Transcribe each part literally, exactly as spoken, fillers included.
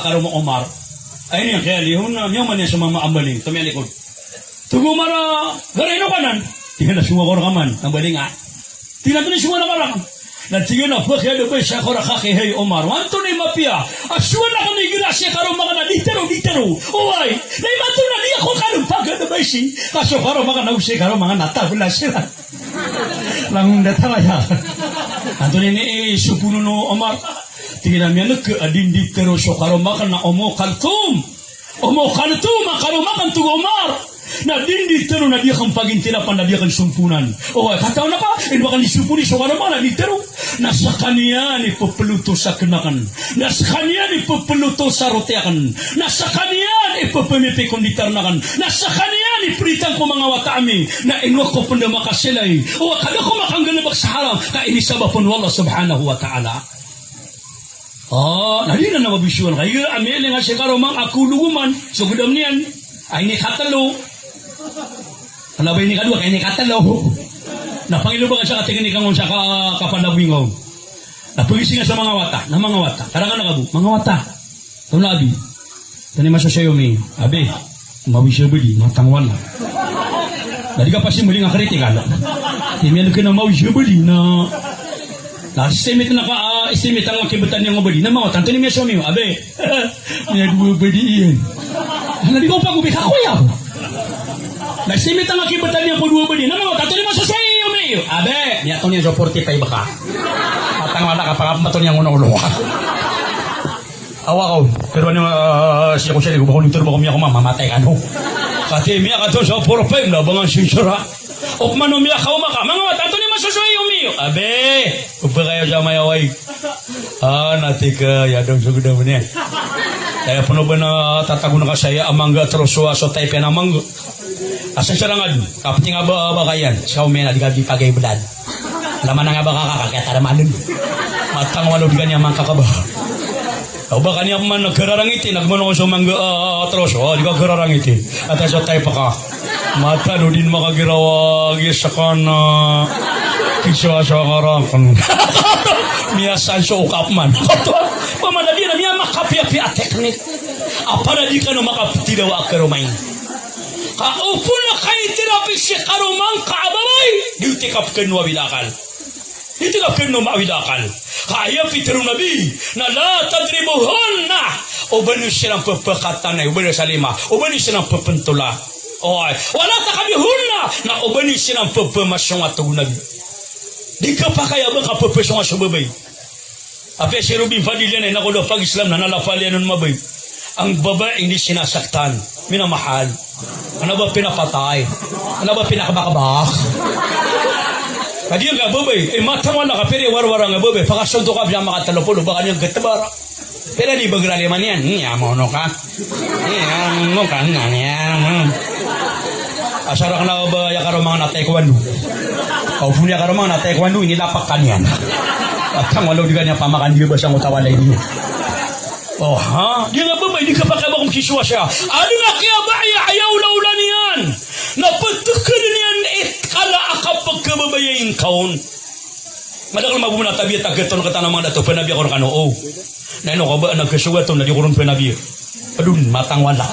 Karoma o Omar. Ay niyan kiyalihon na, niyan man iyan so mama a mbaling, tomiyalikod. Togo Omar a, garaino ka nan? Tig iyan a songa ko rka man, a mbaling a. Tig iyan a, antonaa i songa akn rka? Na tig iyan a, pkhaadaba sii ko rka ki hay Omar. Antonaa i mapiya a songa akn igira sii karoma akn a di tero, di tero. Oway, na imanto na di ako kano pkhaadaba sii. Ka so karoma akn na o sii karoma akn na tabla siran. Langon da tara ya. Antonaa i, eh, soponon o Omar? Tig iyan a miyaneg a di nditero so karoma akn na Umm Kalthum. Umm Kalthum a karoma akn, tig o Omar. Na di nditero na di akn pagintirapan na di akn somponan. O, katawan ka, ino akn di somponi so karoma akn na di tero. Na skaniyan i pplotosa akn. Na skaniyan i pplotosa roti akn. Na skaniyan i ppmipikonditaran akn. Na skaniyan i pritan ko manga wata ami. Na ino ako pn da makasilay. O, ka da ako makanggalbk sa haram. Ka inisabap on o Allah subhanahu wa ta'ala. O, na di na mabisowan ka. Igira a miyailay nga sii karoma akn a kologoman. So gdam niyan. A inikatlo. Kna ba inikadwa, ka inikatlo. Na pangiloba ka sa teknik angkoto sa ka-, kapanagoy ngka on. Na pagisinga sa manga wata, na manga wata. Karangana ka bo, manga wata. Tonaa abi? Antonaa i masosoy ami? Abi, mawis a badi, matang wala. Na di ka pasi mbaling a kritikal. Di miyaneg kna mawis a badi na, na estimate na ka, ah, estimate angkai btad iyan ko badi. Na manga wata, antonaa i miyasowa ami? Abi, miyadowa badi iyan. Na di ka opagobay ka koya. Na estimate angkai btad iyan ko dowa badi. Na manga wata, antonaa i masosoy ami? Abi, miyatoon iyan so forty-five ka. Matang wala ka, pangapmatoon iyan ko olo ka. Awa ka on, pero ano, ah, sii ko sii ko, bako nitero, bako miyako mama, matay kano. Kati miyakato sa four five na, bangan sinsera. Opama o miyakaoma ka, manga wata, antonaa i masosoy ami? Abi, opama kayo sa mayaway. Ah, na tig iyan a dong so gdam niyan. Kaya pn o ba na tatago na ka saya a mangga, tero so, so type iyan a mangga. Asar sa rangad, kapting a ba, ba kayan, sa omen a di ka di pagay blad. Laman nga ba ka kakakit a ramalin. Matang wala o di ka niyan mangkakaba. O ba ka niyan man gararangiti, na gmano ko so mangga, ah, tero so, ah, di ka gararangiti. Ata so type ka. Matano din makagirawa, gisa ka na. Kiso asa karakn. Miyasan so okap man. Pamana di na miyamakapiyapia a teknik. Apana di kano makaptidawa a karoma ini. Ka opama ka itirapi sii karoma ngka a babay, di oto i kapkn o awid a akal. Di oto i kapkn o awid a akal. Ka aya pitharo o Nabi, na la tadribuhunna. O ba niyo siran ppkatanay, o ba niyo sa lima, o ba niyo siran ppntola. Oway. Wala takbihunna. Na o ba niyo siran ppmasonga, tig o Nabi. Di kapakay a ba ka ppsonga so babay. Apiya si Robin Fadil iyan na ino ko da pag-Islam na, na lafal iyan on mabaya. Ang babaeng di sinasaktan, minamahal. Kna ba pinapatay? Kna ba pinakbakbak? Ka di nga babay, eh, matang wala ka, pira i warwar nga babay, pakasonto ka, biya makatelo polo, ba ka niyan gatbara. Pira di bagrali man iyan, iya, mono ka. Iya, mono ka, nga niyan. Asar ka na ba aya karoma nga na taekwondo. Opama aya karoma nga na taekwondo, inilapak ka niyan. Matang wala o di ka niyan pamakan di ba sa ngota walay niyo. O, ha? Di nga babay, di kapakay a ba ko mkisowasa. Adn a kiyabaya a aya olaola niyan na pthakan iyan i kala a kapkhababayai ngka on. Madakl mambo a tabiya a tagat on, kata na manga dato, pnabiya ko rkano, o. Na ino ka ba na kasogat on na di ko ron pnabiya. Adn, matang wala.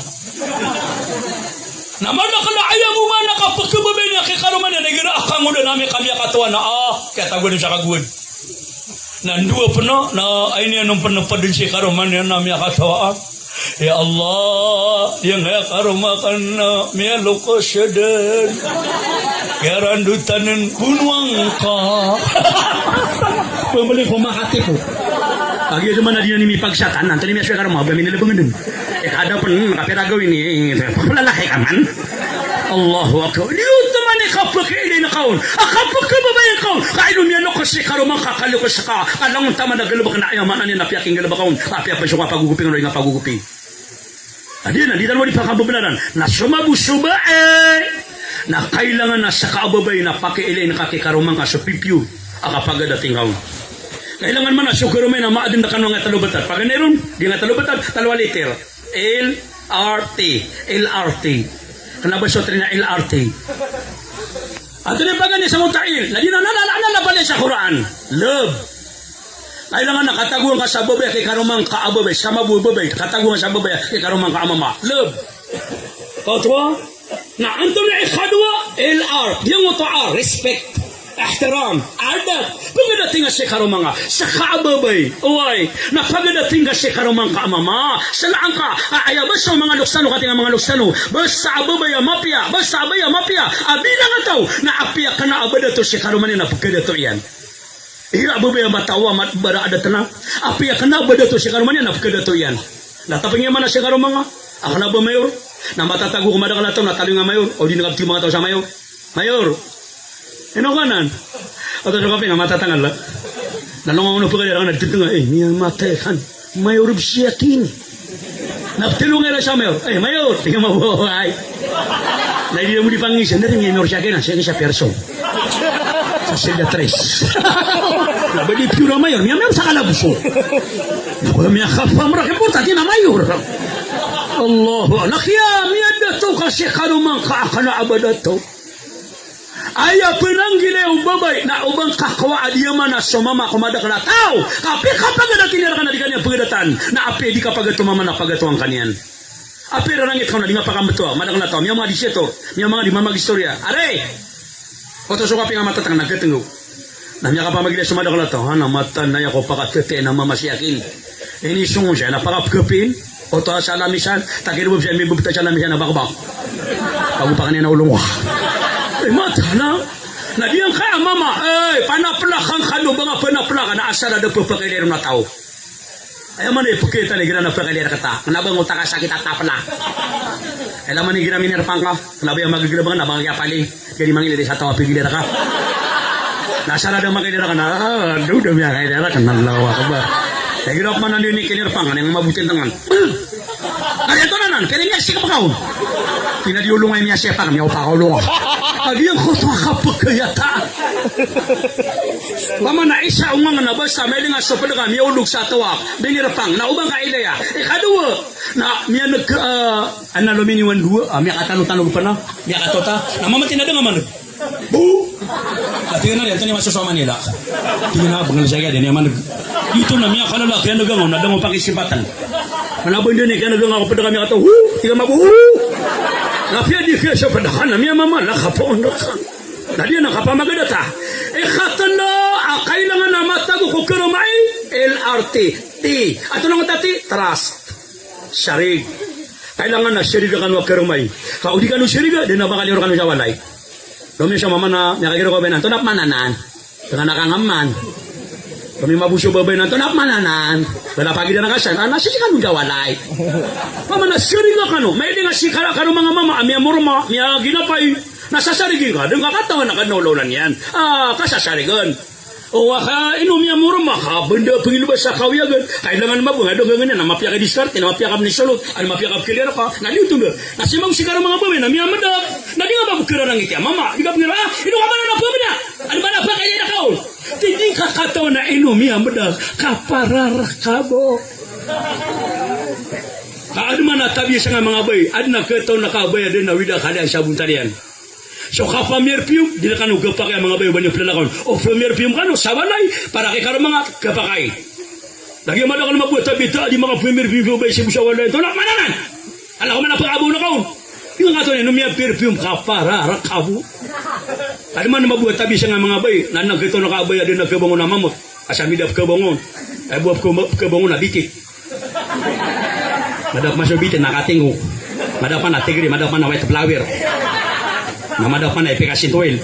Na madakl a aya bo man a kapkhababayai niyan ki karoma niyan na igira a kangoda na miyaka-, miyakatowa na, ah, kiyatagoan sa kagowad. Na ndowa pn a, na aya niyan on pn a pd sii karoma niyan na miyakatowa. Ya Allah, aya nga aya karoma akn na miyaloks dn. Kiyarandotan dn, bonoa ngka. Pmbli ko makatipo. Kagiya so man a di niyan mipagsatan, antonaa i miyasowa i karoma, ba minilbng dn. Eh, kada pn, kapira gawii niyan, plalaki ka man. Allahu Akbar. Di oto man i kapkhailay ngka on. A kapkhababayai ngka on. Ka ino miyaloks i karoma ngka, kaloks ka. Ka langon taman a galbk na aya maana niyan na piyakinggolbk ka on. Apiya pn so kapagogoping ron, ino kapagogoping. Adi na, di tano di pakabablaran. Na so mabo so bae, na kailangan na ska a babay na pakiilain ka ki karoma ngka so pipiyo a kapagadating ka on. Kailangan man a so karoma iyan na maadn rkano angkai tlo btad. Paganay ron, di angkai tlo btad, tlo a liter. L R T, L R T. Kna ba so tren a L R T? Antonaa i paganay sa mota L? Na di na, na, na, na, na, na, sa Qur'an. Love. Kailangan na katagoan ka sa babay a kikaroma ngka a babay, sa mabo a babay, katagoan ka sa babay a kikaroma ngka a mama. Love. Kaoto a? Na antonaa i ikadowa? L R. Giyangkoto a R, respect. Ihtiram. Adab. Pagadating ka si karoma ngka, sa ka a babay. Oway. Na pagadating ka si karoma ngka a mama. Sa la angka, a, aya basta o manga loks tano, katii nga manga loks tano. Basta a babay a mapiya, basta a babay a mapiya. A bilang a taw, na apiya kna a ba dato si karoma niyan na pkadato iyan. Igira a babay a mataw a ma-, bara a da tana. Apiya kna a ba dato si karoma niyan na pkadato iyan. Na taping iyan man a si karoma ngka a kna a ba mayor. Na matatago ko madakl a taw na taloy nga mayor. O di na kapti manga taw sa mayor. Mayor. Ino ka nan? Oto so kapiya na matatangal a. Na longa ono pkadara ka na di tnga. Eh, niyan matay kan. Mayor bsiyakini. Na pthalonga iran sa mayor. Eh, mayor, tig iyan a maboway. Na di iran bo di pangisa, na di mayor siya kena, siya kena sa Pearson. Sa Silda Tres. Na ba di piyor a mayor, miya mayor sa Kalaboso. Na ba miyakapamrak importante na mayor. Allahu Akbar. Na kiya miyadato ka si karoma ngka a kna a ba dato. Aya pnanggilai o babay na o ba ngka kawaa a di iyan man a so mama ko madakl a taw. Ka apiya kapagadatin iyan rka na di ka niyan pgadatan. Na apiya di kapagato o mama na pagatoan ka niyan. Apiya rarangit ka on na di nga pakambotoa, madakl a taw. Miyamanga di siyator, miyamanga di mamagistoriya. Are! Oto so kapiya nga matatang na gatnggaw. Na miyakapamagilay so madakl a taw. Ana, mataan aya ko pakatete na mama siyakin. Inisong siya na pakapkapin. Oto a salamisan, takir bo siya mibubta salamisan a bakbak. Pago pakaniyan a olong. Eh, mataan a. Na di angka a mama, eh, panaplak angka do ba nga panaplak, na asar a da pphakailay ron a taw. Aya man i pkita na igira na pakailay rkta. Kna ba nga oto a kasakit a taplak. Aya man igira minirpang ka. Kna ba aya magigira ba nga na ba nga kiyapali. Jadi mangilay sa taw a pigilay rka. Na asar a da makailay rka na, ah, do da miyakailay rka na, Allahu Akbar. Igira pman a di ini kinirpang, na aya nga maboti a tangan. Aya to nanan, kaya niya siya kapakaon. Ina di olong ay niya siya pang, niya opakaolong. Agi ang koto a kapagkayata. Pamana isa ongang na basta, mailing a so pd ka, miyaolog sa taw a, binirpang, na o ba nga ilaya. Ikadowa, na miyaneg, ah, ana lominiwan dowa, ah, miyakatano-tano pn a, miyakatota, na mamati na da nga maneg. Bo! Ati na rin, ito niya masoso a Manila. Ati na, bangal siya kaya, di niya maneg. Ito na, miyakalala, kaya nagangaw, na dango pakisipatan. Mana ba hindi niya kaya nagangaw, pd ka miyakataw, hu! Tika mabo, hu! Na piya di kaya siya pd ka na, miyamama, na kapaon na ka. Na di na kapamagadata. Ikatlo a kailangan a matago ko karoma i L R T. T. Ato na nga tati, trust. Sarig. Kailangan na sariga kano a karoma i. Ka o di kano sariga, di na ba kaliyor kano sa walay. Lomi so mama na, miyakagiro ko ba inan, antonaa pman anan. Tnga na ka nga man. Lomi mabo so babay na, antonaa pman anan. Bala pagida na ka san, ana, sisi kano sa walay. Mama na, sariga kano. Mailay nga si kala kano manga mama, a miyamoroma, miyaginapay. Na sasarigin ka, di nga katawan a kano olaolan iyan. Ah, kasasarigan. O, aka, ino miyamoroma ka, banda pngilbas a kawiyagan. Kailangan mabo nga, dogangan iyan, na mapiya ka diskarte, na mapiya ka mnisolot, na mapiya ka pkiliyar ka, na di oto nga. Na simaw si kano manga babay, na miyamdag, na di nga ba bo kararangiti a mama, di ka pngira, ah, ino ka ba na pamina, ano ba na pakailay rka on? Di di ka katawan a ino miyamdag, kaparar ka bo. Ka adn man a tabiya sangkai a manga babay, adn a katawan a kabaya dn a wida kaliyan sa bontal iyan. So kapamirpiyom, di na kano gapakay a manga babay o ba niyo plalakaw on. O pamirpiyom kano, sa walay, para ki karoma nga gapakay. Lagid a madakl a mabo a tabiya ta, di makapamirpiyom o babay sii bo sa walay, antonaa pman anan. Ala ko man a pakabaw na ka on. Di nga katawan a ino miyapirpiyom, kaparar ka bo. Adn man a mabo a tabiya sangkai a manga babay, na adn a katawan a kabaya dn a kabangon a mamot. Asar a mida pkabangon. Ay bo a pkaba-, pkabangon a bitit. Madakl pman so bitit na katinggo. Madakl pman a tigri, madakl pman a white flower. Na madakl pman a efficacy oil.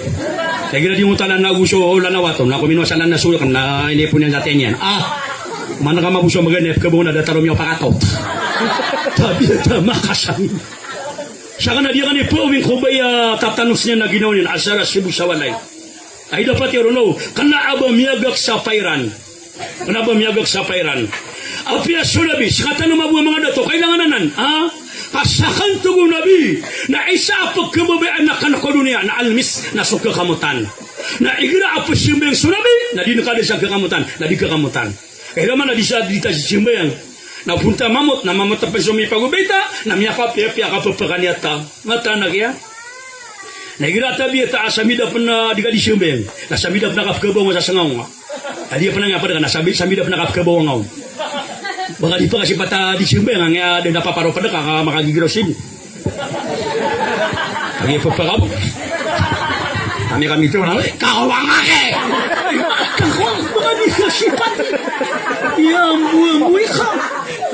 Igira di ngoto a lana go so lana wato, na kominowa sa lana so, na inipon iyan sa tiyan iyan. Ah! Mana ka mabo so magaan a pkabangon a datar o miyaw pakatot. Tabiya ta makasami. Sakn a di akn ipaawing ko babay a tatanos niyan a ginawa niyan, asar a sii bo sa walay. Ay dapat iyan roo, kna a ba miyagak sa pairan. Kna a ba miyagak sa pairan. Apiya so Nabi, sktano mabo a manga dato, kailangan anan, ha? Ka sakn, tig o Nabi, na isa a pkhababayaan akn ko doniya, na almis, na so khakamotan. Na igira a pzambayang so Nabi, na di ngka dn sa khakamotan, na di khakamotan. Kailangan a di sa, di ta sisambayang. Na bontal a mamot, na mamot a pn so mipagobayta, na miyakapiyapiya ka pphakaniya ta. Mataan a giya. Na igira a tabiya ta a sa mida pn a di ka di sambayang. Na sa mida pn a kapkhabangon sa sngaw nga. Adi a pn a nga pd ka na sambi, sambi da pn a kapkabawang aw. Baka di pn ka sipata di sambi nga nga da na paparo pd ka ka makagigiro sini. Agi pagpagabo. Kami, kami ito na, eh, kakawang ake. Kakawang, baka di ka sipat. Ya, ambu, ambu, ika.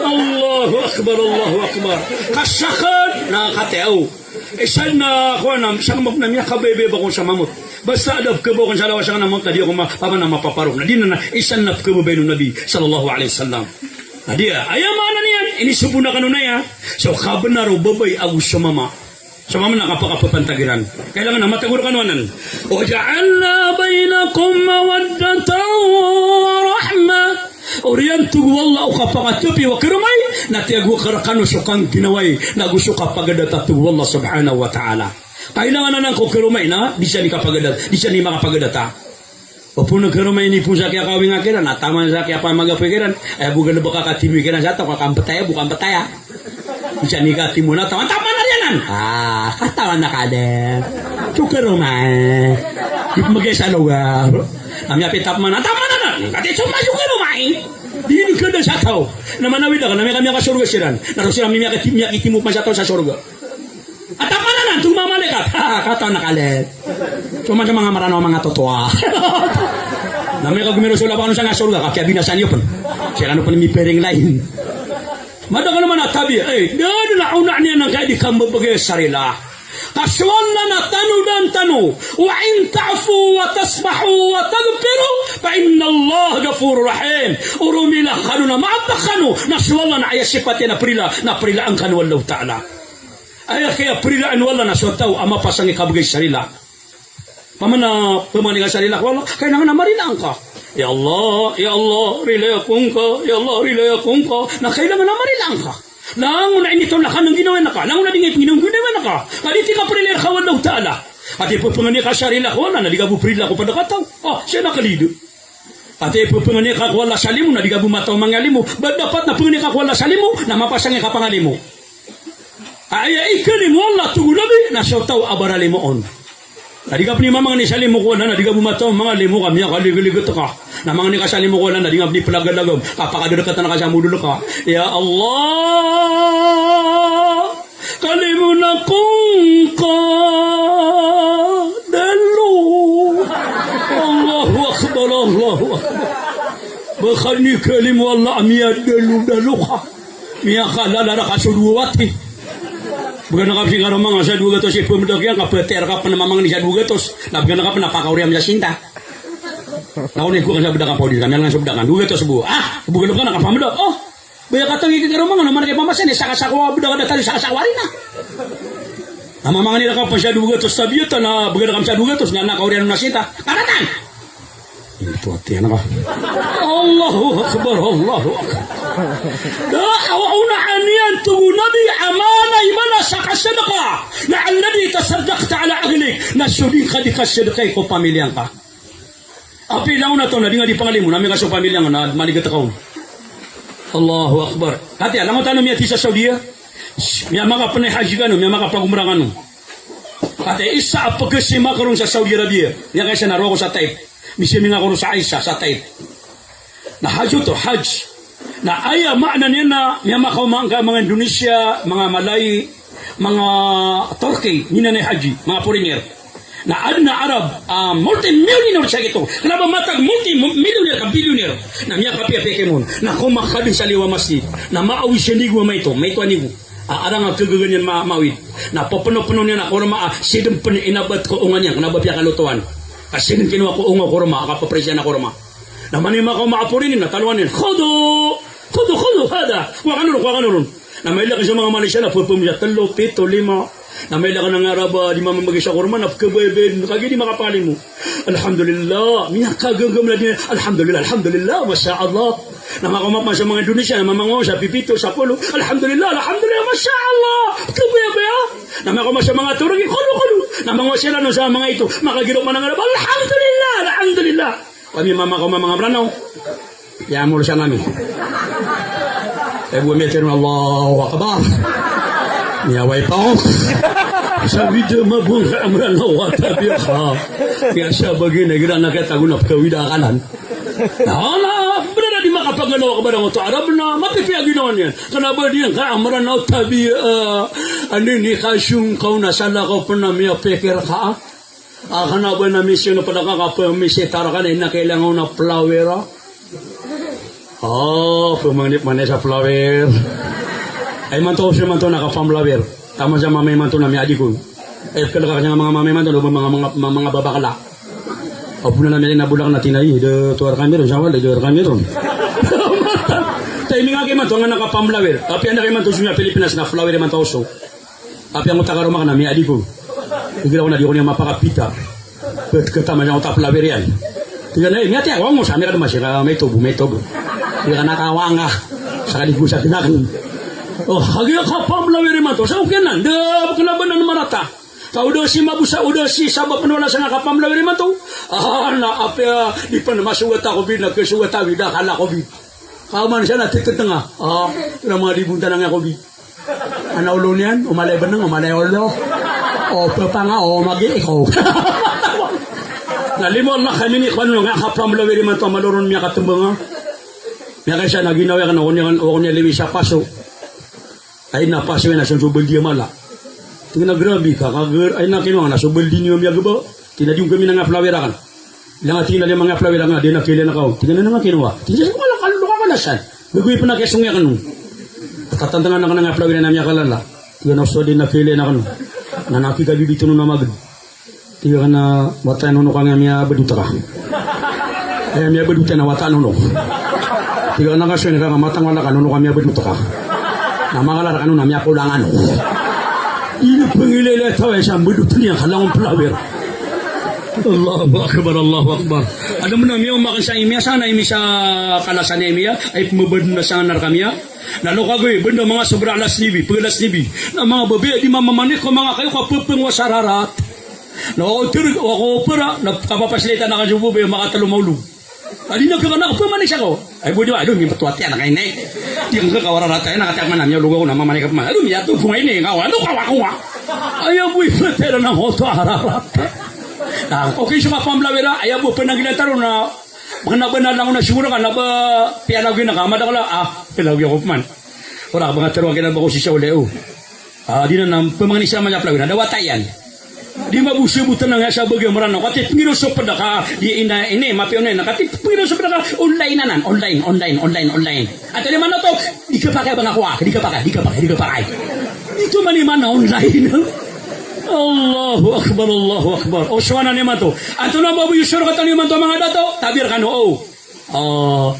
Allahu Akbar, Allahu Akbar. Kasakat na kateo. Isa na, kuwan, na, isa na mapnamya ka bebe ba kon sa mamot. Basta adab ka ba kon sa lawas ka na mamot, na di ako ma-, paman na mapaparo. Na di na, na, isa na pkababay o Nabi, sallallahu alaihi wasallam. Na di, aya maana niyan, inisobo na kano na ya. So, kabnar o babay ago so mama. So, mama na kapakapapantag iran. Kailangan na matag o rkano anan. Wa ja'alna bainakum mawaddatan wa rahmah. Oriyan, tig o Allah, o kapakatapiya o karomay, na tiyago ka rkano so kangginawai, na go so kapagadata, tig o Allah subhanahu wa ta'ala. Kailangan anan ko karomay na di siya ni kapagadata, di siya ni makapagadata. O pn o karomay ini pn sa kiyakawing a kiran, na taman sa kiyapamagapoy kiran, aya bo galbk a katimoy kiran sa taw, ka kamptaya, bo kamptaya. Isa ni katimo na taw, taman a riyanan. Ah, katawan a kaden. So karomay. Di pmagay sa loga. Ami api taman a, taman a nan. Kati so ma so karomay. Di ini kada sa taw. Na manawid ka, na miyaka, miyakasorga siran. Na roo siran miyakiti-, miyakitimo pman sa taw sa sorga. Taman a nan, tig o manga malaikat. Ha, katawan a kaden. So man sa manga Mranaw a manga totoa. Na miyakagomiro so labakan o sanga sorga, ka kiyabinasa niyo pn. Siran o pn mipiring lain. Madakl man a tabiya, eh, da dn a onaan iyan angkai di kambabagay sa rila. Ka so Allah na tanodan tano, wa in ta'fu wa tasfahu wa taghfiru, fa innallaha ghafurur rahim. O romila kano na maapa kano, na so Allah na aya sipat iyan a prila, na prilaan kano o Allahu Ta'ala. Aya kiyaparilaan o Allah na so taw a mapasang i kabagay sa rila. Pamana, pamana ka sa rila ko Allah, kailangan na marila angka. Ya Allah, ya Allah, rilai ako ngka, ya Allah, rilai ako ngka. Na kailangan na marila angka. Langon a initoon ka na ginawa ngka, langon a di ngka ipnginawa ngka, ka di tika parilai rka o Allahu Ta'ala. Ati pphangni ka sa rila ko Allah, na di ka bo parila ko pd a kataw. Ah, siya na kalido. Ati pphangni ka ko Allah sa limo, na di ka bo mataw mangalimo. Ba dapat na phangni ka ko Allah sa limo, na mapasang i kapangalimo. Aya ikalimo o Allah, tig o Nabi, na so taw a baralimo on. Na di ka pn mamangni sa limo ko Allah, na di ka bo mataw mangalimo ka, miyakaligaligat ka. Na mangni ka sa limo ko Allah, na di nga pn ipalagalagam. Kapakadadakatan ka sa modol ka. Ya Allah, kalimo na ko ngka dalo. Allahu Akbar, Allahu Akbar. Ba kanikalimo o Allah a miyadalodalo ka. Miyakalala rka so dowa wati. Bgan ka pn sa karoma nga sa dowa gatos i pmdak iyan, ka ptr ka pn mamangni sa dowa gatos. Na bgan ka pn a pakaori ami sa sinta. Na oni ko ka sa bdak a paodi, ka miyalang so bdak a dowa gatos bo. Ah, bgan ka na kapamdak. Oh, baya kataw i karoma nga, na man ka ipamasa ni saka-saka o bdak a datar i saka-saka o ari na. Na mamangni rka pn sa dowa gatos sa biyata, na bgan ka pn sa dowa gatos, na kaori ano na sinta. Karatang! Ito ati, ano ka? Allahu Akbar, Allahu Akbar. Da, awa onaan iyan, tig o Nabi, a maana i maana sa kasadka. Na alladhi tasaddaqta ala ahlik. Na so di ka di kasadkai ko pamilya ngka. Apiya langon a taw na di nga di pangalimo, na miyaka so pamilya ngka, na maligat ka on. Allahu Akbar. Kati a langon tano miyati sa Saudi a. Miyamakapnay haji kano, miyamakapagumrah kano. Kati a isa a pkhasima ko ron sa Saudi Arabia. Miyakaisa na roo ako sa Taif. Misiming ako ron sa Aisa, sa Taif. Na hajj oto, hajj. Na aya maana niyan na miyamakaoma angka manga Indonesia, manga Malay, manga Turkey, miyanay haji, manga foreigner. Na adn a Arab, ah, multi-millionaire sa gioto. Kna ba matag multi-millionaire ka billionaire. Na miyakapiyapiya kmon. Na komakadn sa liyo a masjid. Na maawid sa nigo a maito, maito a nigo. Ah, arang a kagaga niyan ma-, maawid. Na ppnopno niyan a korma a sidm pn inabat ko onga niyan, kna ba piyakalotowan. Ka sidm kinowa ko onga o korma, a kapaprisan a korma. Na mani makaoma a foreigner na tanowan iyan, "Khudhu, khudhu, khudhu hadha." Kowa kano ron, kowa kano ron. Na mailay akn sa manga Malaysia na pphmisa tlo, pito, lima. Na mailay akn a Arab a di mamamagay sa korma na pkhabaybayad, kagiya di makapangalimo. Alhamdulillah. Miyakagaga mla di, alhamdulillah, alhamdulillah, masha Allah. Na makaoma pman sa manga Indonesia na mamangowa sa pipito, sapolo. Alhamdulillah, alhamdulillah, masha Allah. Pkhabayabaya. Na makaoma sa manga Turkey, khudhu, khudhu. Na mangowa siran sa manga ito. Makagiro man a Arab, alhamdulillah, alhamdulillah. Kami mamakaoma manga Mranaw. Aya molosan ami. Aya bo a miyatharo, Allahu Akbar. Miyaway paok. Sa wida mabong ka Mranaw a tabiya ka. Kiyasabagi na igira na kiyatago na pkhawida a kanan. Na, na, bnar a di makapagalaw ka barang oto Arab na mapipiya ginawa niyan. Kna ba di ngka a Mranaw tabiya, ah, anda ini ka song ka on a salakaw pn a miyapikir ka, ah? A kna ba na misyon pn ka, kapamisita rka na ina kailangan on a flower, ah? Oh, pmanip man sa flower. Ay, imanto, so imanto na kapamflower. Taman sa mama imanto na miyadi ko. Ay, kala ka kanya manga mama imanto, manga, manga, manga babakla. Apo na miyadi na bolak na tinay, da to ar kami ron, sa wala, da to ar kami ron. Tayming a ka imanto, nga na kapamflower. Apiya na ka imanto, so niya Pilipinas na flower imanto oso. Apiya ngka oto a karoma ka na miyadi ko. Igira ko na di ko niyan mapakapita. Pet kata masa oto a flower iyan. Tig iyan a, eh, miyatiyaya ko, ango sa miyakadama sii ka maitobo, maitobo. Tig iyan a, kawanga. Sa kadi ko sa tinakn. Oh, kagiya kapamflower imanto. Sa okay nan. Da, kna ba nan marata. Ka o da si mabosa, o da si sabap na wala sa nga kapamflower imanto. Ah, na apiya, di pn masogat a kobid, na kasogat a wida, kala kobid. Ka oman sa na tititnga. Ah, na manga di bontanang a kobid. Ana olo niyan, o mala i bnng, o mala i olo. O pepanga, o magi, ikaw. Na limo Allah kami ni kwan nga kapamflower imanto a malo ron miyakatmbanga. Miyakaisa na ginawa iyan a, o niyan, o niyan liwi sa paso. Ay na paso iyan a so, so baldi a mala. Tig iyan a grabe ka, kager, ay na kino nga na so baldi niyo miyagba. Tig iyan a di on kami na nga flower aken. Ilay nga, tig iyan a lima nga flower aken, di na kailayn ako. Tig iyan a nga kino nga. Tig iyan a wala ka lolo ka kalasan. Gagawii pn a kesong iyan kano. Katatantngan aken a nga flower iyan a miyakalala. Tig iyan a osto, di na kailayn ako. Na nakikabibito on a maged. Tig iyan a wata nono ka nga miyabedot ka. Aya miyabedot iyan a wata nono. Tig iyan a kasoy ka nga matang wala ka nono ka miyabedot ka. Na mangalala ka nono na miyakolangan. Ino pngilaylay taw a isa mbedot niyan ka langon flower. Allahu Akbar, Allahu Akbar. Adn a miyaoma aken sa imiya, sa na imiya sa kalasan imiya, ay pmbabad na sa nga narka miya. Na lokagoy, benda manga sobra alas nuebe, pag alas nuebe. Na manga babay a di mamamanik ko manga kayo ka pepeng wa sa rarat. Na wako ter-, wako pera, na kapapaslitan aken so babay a makatlo maolog. Adi na kaka na kapamanik sa ko. Ay, bo di ba, ado, mimbetowa tiyan, na kaini. Di ka kawara rata, na katiyak man, na miyaolog ako, na mamanik ako man. Ado, miyatobo nga ini, kawa, ado, kawa, kawa. Aya bo, ipetera na koto a rarat. Na, okay, so kapamflower a, aya bo, panagilan taro na, baka na ba na langon a siguro ka, na ba, piyalagoy na ka, madakl a, ah, piyalagoy ako man. Ora, baka tero, kina ba ko sisa uli, oh. Ah, di na na, pamangni sa maya flower, na da wata iyan. Di mabosebot na nga sa bagay a Mranaw, kati pengiro so peda ka, di ina, ini, mapiya on na, kati pengiro so peda ka, online anan, online, online, online, online. At di mana to, di kapakay ba nga kowa, di kapakay, di kapakay, di kapakay. Ito man i mana online. Allahu Akbar, Allahu Akbar. O, so anan imanto. Antonaa ba bo iyo so rk a tano imanto a manga dato, tabi rkano, o. Ah,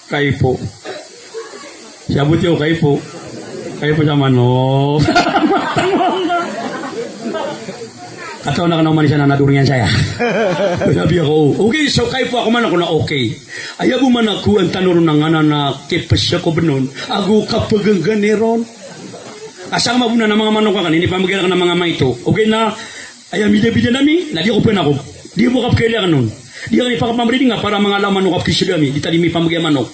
kaipo. Siyabot iyo, kaipo. Kaipo sa manok. Kataw na kna oman isa na nador iyan saya. Sabi ako, okay, so kaipo ako manok na okay. Aya bo manok ko an tano ron a nganan a kipes ako benon. Ago kapeganggani ron. Asa ka mabona na manga manok aken, inipamegay raken a manga maito. Okay na, aya midabida ami, na di ako panakob. Di bo kapkailay aken on. Di aken ipakapamridi nga para manga ala manok a pkisd ami, di ta di mipamegay a manok.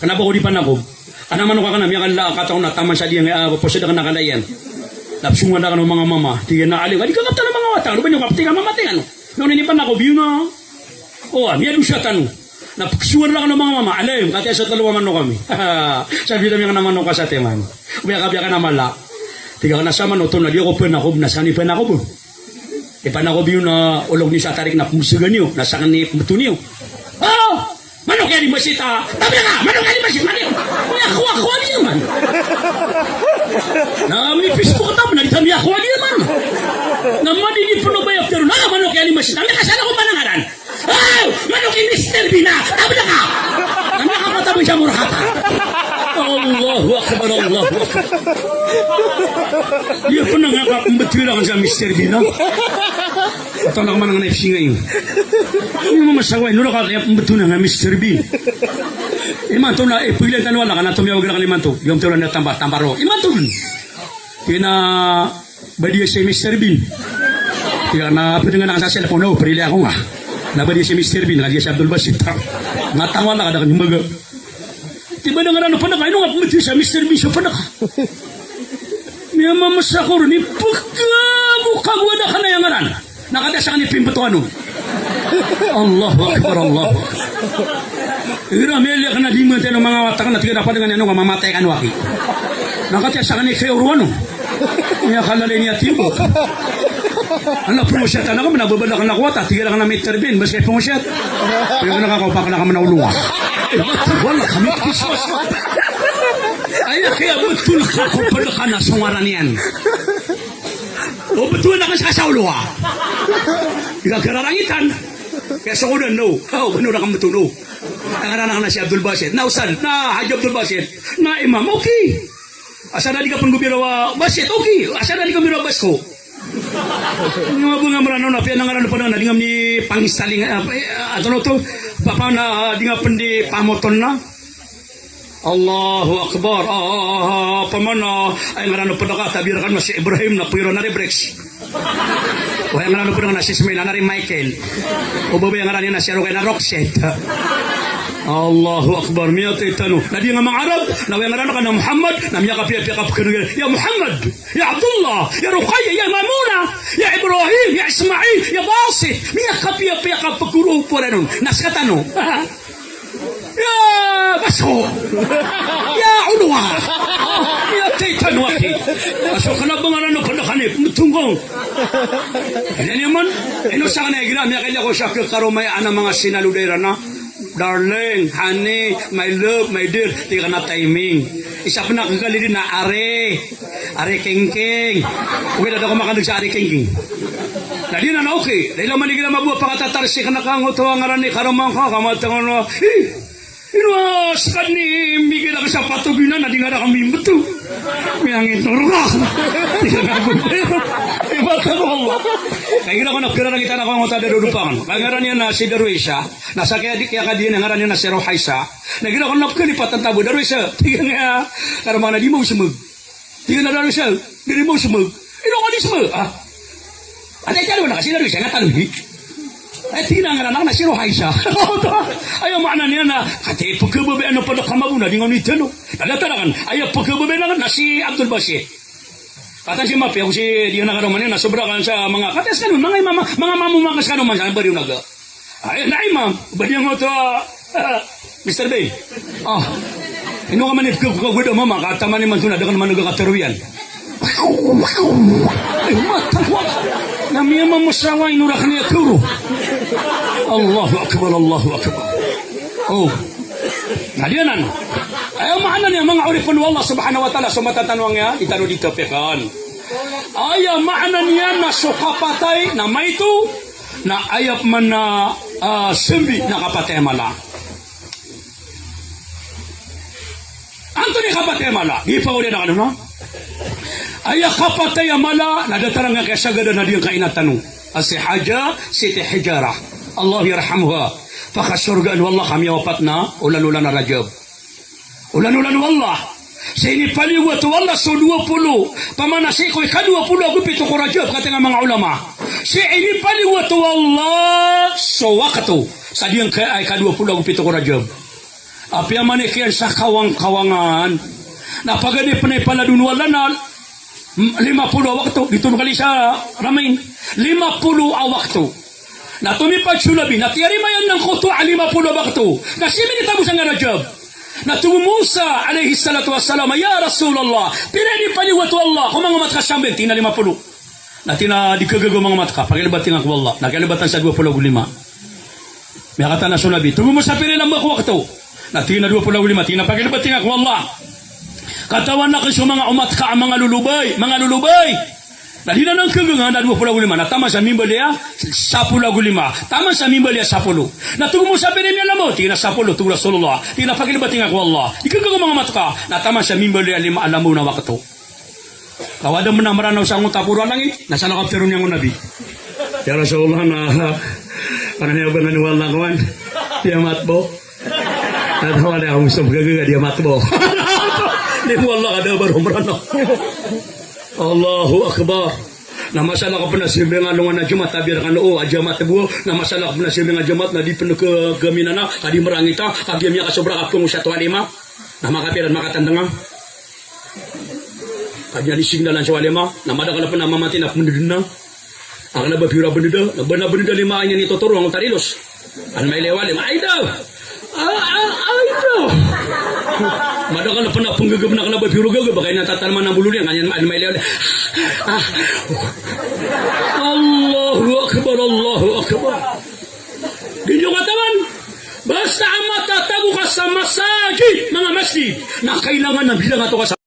Kna ba ko di panakob. Ana manok aken a miyakala, kataw na taman sa di nga, ah, posed aken a kala iyan. Na psongan raken o manga mama. Tig iyan a, aling, adi ka kaptan a manga wata, ano ba niyo kapti ka mamating, ano? Na on inipanakob, iyo na. O, ah, miyadosa tano. Na pkisongan raken o manga mama, aling, kati a sa telo a manok ami. Sabi tami aken a manok a sa timan. Biyaka, biyaka na mala. Tig aken a sa manok oto na di ako panakob, na sa ni panakob. Ipanakob iyo na olog niyo sa tarik na pmbesegan iyo, na saken i pmbeto niyo. O! Manok iyan i masita! Tabi nga! Manok iyan i masita! Manok iyan! Miyakowa-kowa niyo man! Na mi-Facebook ta pn a di ta miyakowa niyo man! Na madi di pn o baya ptero na manok iyan i masita! Miyakasala ko panangaran! Aw! Manok i Mister Bean a! Tabi nga! Na miyakapatabi sa morhata! Allahu Akbar, Allahu Akbar! Iyo pn a nga kapmbetira kan sa Mister Bean a. Ataw na kman nga na ipsinga iyo. Iyo mamasawa, ino rka kaya pmbetona nga Mister Bean. Imanto na, eh, pagilian tano wala ka na tomiyawag raken imanto. Iyo mtoro na Tambar, Tambar o. Imanto dn. Tig iyan a badiya si Mister Bean. Tig iyan a pd nga na sa cellphone, o, prili ako nga. Na badiya si Mister Bean, kagiya si Abdul Basit. Nga tangwala ka da kn mbaga. Tiba da nga rano pnka, ino nga pmbetona sa Mister Bean so pnka. Miyamamasa ko ron, ipkago-kago a da kna aya ngaran. Na kati a saken i pimbetowan on. Allahu Akbar, Allahu Akbar. Igira miyaliya ka na di matano manga wata ka na tig iyan a padangan iyan o ka mamatay kano aki. Na katiya sakn i kayo rowano. Miyakalalay niyan timbok. Ana pangosiyatan ako, mna babala ka na ko wata, tig iyan ka na Mister Bean, bas ka pangosiyat. Kaya ka na kakaw pa ka na ka mna olowa. Eh, wala kami Christmas. Aya kaya betul ka ko pala ka na so ngaran iyan. O betul na ka sa olowa. Di ka kararangitan. Kaya so ko dan, no. O, bano na ka betul, no. Ngaran akn na si Abdul Basit. Na Ustad, na Haji Abdul Basit. Na Imam, okay. Asar na di ka pn gobirawa Basit, okay. Asar na di ka gobirawa Basko. Nga bo nga Mranaw na piya na ngaran pn na di nga mni pangistaling, eh, ato no to, papa na di nga pn di pamoton na. Allahu Akbar. Ah, ah, ah, ah, pamana, ay ngaran o pd ka, tabi rka na si Ibrahim na piro na ri Bricks. O ay ngaran o pd ka na si Ismail, na ri Michael. O babay ngaran iyan na si Rokay na Roxette. Allahu Akbar, miyatay tano. Na di nga manga Arab, na o ay ngaran ka na Muhammad, na miyakapiyapiya ka pkhaneg, ya Muhammad, ya Abdullah, ya Rokaya, ya Mamuna, ya Ibrahim, ya Ismail, ya Basit. Miyakapiyapiya ka pkhoro o poranon. Na skatano. Ya, baso. Ya, olowa. Ya, titano aki. Baso ka na ba ngaran o pd ka ni, mtongkong. Ino niyo man, ino sakn igira miyakailay ko sa khakaroma iyan a manga sinaloday iran na. Darling, honey, my love, my dear. Tig iyan ka na timing. Isa pn a khakalid na are. Ari Kingking. Ogaid na da ko makaneg sa Ari Kingking. Na di na na okay. Dahil naman igira mabo a pakatatar si kna ka ngoto a ngaran i karoma ngka, ka matangan a, eh, ino a skad ni migay na ka sa patoginan na di nga da kami mbeto. Miyangit no rka. Di ka na gobay. Iba ta ko Allah. Kaya igira ko na kararangitan ako ngoto a da dodopangan. Kaya ngaran iyan na si Darwisa. Na sa kaya di, kaya kadiyan ngaran iyan na si Rohaisa. Na igira ko na pkalipatan tabo, Darwisa. Tig iyan a, karoma na di mo usmeg. Tig iyan a Darwisa, di mo usmeg. Ino ka di usmeg? Ah. Atay talo na ka si Darwisa, nga talo di. Ay, tig iyan a ngaran akn na si Rohaisa. Aya maana niyan na, kati pkhababayaan o pd ka mabo na di nga onitano. Na datar akn, aya pkhababayaan akn na si Abdul Basit. Katan si mapiya ko si di na karoma niyan na sobra kan sa manga, kati skano, manga imam, manga mamo manga skano man sa bariw naga. Ay, na imam, ba di ngoto, ah, Mister Bay. Ah, ino ka man i pkhagoda mama, ka taman imanto na da ka man a kataro iyan. Ay, mata ko. Na miyamamosrawa ino rakn iyan toro. Allahu Akbar, Allahu Akbar. Oh. Na di anan. Aya maana niyan, manga oripn o Allah subhanahu wa ta'ala, so matatanong iyan, itano di topikan. Aya maana niyan na so kapatay na maito, na aya pman a, ah, sambi na kapatay a mala. Antonaa i kapatay a mala? Di pa odi na kano na. Aya kapatay a mala na datar angkai a sagad a na di angkai inatano. A si Haja Siti Hijara. Allah yarhamha. Pakasorgaan o Allah ka miyawapat na olan-olan a Rajab. Olan-olan o Allah. Sa inipaliyogat o Allah so dowa polo. Pamana sii ko ikadowa polo ago pito ko Rajab, katii nga manga ulama. Sa inipaliyogat o Allah so wakto sa di angkai a ikadowa polo ago pito ko Rajab. Apiya manik iyan sa kawang-kawangan. Na paganay pn a ipalad on o Allah na lima polo a wakto, di tolo kali sa ramain. Lima polo a wakto. Na tomipad so Nabi, na tiyarima iyan angkoto a lima polo a wakto. Na sii minitabo sa nga Rajab. Na tig o Musa alayhis salatu wassalam, "Ya Rasulullah, pira i inipaliyogat o Allah ko manga omat ka sambi?" Tig iyan a lima polo. Na tig iyan a di khagaga o manga omat ka, pakilbati ngka ko Allah. Na kilbatan sa dowa polo ago lima. Miyakatana so Nabi, tig o Musa, pira i lamba ko wakto? Na tig iyan a dowa polo ago lima, tig iyan a pakilbati ngka ko Allah. Katawan akn so manga omat ka a manga lolobay, manga lolobay. Na di nan khagaga na dowa polo ago lima, na taman sa mimbaloy a sapolo ago lima. Taman sa mimbaloy a sapolo. Na tig o Musa, pira i miyalambaw? Tig iyan a sapolo, tig o Rasulullah. Tig iyan a pakilbati ngka ko Allah. Di khagaga o manga omat ka, na taman sa mimbaloy a lima a lambaw na wakto. Kaw a da mna Mranaw sangkoto a poro a langit, na salakaw ptharoon iyan ko Nabi. Ya Rasulullah, na, panan iyan ba nga ni wala kowan, di amat bo. Na tawa na iyan ko, so khagaga di amat bo. Di bo Allah ka da baro Mranaw. Allahu Akbar. Na masalakaw pn a sambi nga alongan a Jumat, tabi rkano o a Jumat bo. Na masalakaw pn a sambi nga Jumat, na di pn khagaga minana, ka di mrangita, ka di miyakasobra ka pngosiyat o walima. Na makapira, makatandang a. Ka di niyan isignalan so walima, na madakl pn a mamati na pmbndn na. Akn a ba piyo ra bndn, na ba na bndn lima a iyan i totoro angkoto a rilos. An mailay walima, ay daw! Ah, ah, ah, ito. Madakl pn a pnggagb na kna ba piro gagb, ba kay na tatarman a bolo niyan, kanyan an mailay. Ah. Allahu Akbar, Allahu Akbar. Di niyo katawan. Basta a matatago ka sa masajid, manga masjid, na kailangan na bilangan ka sa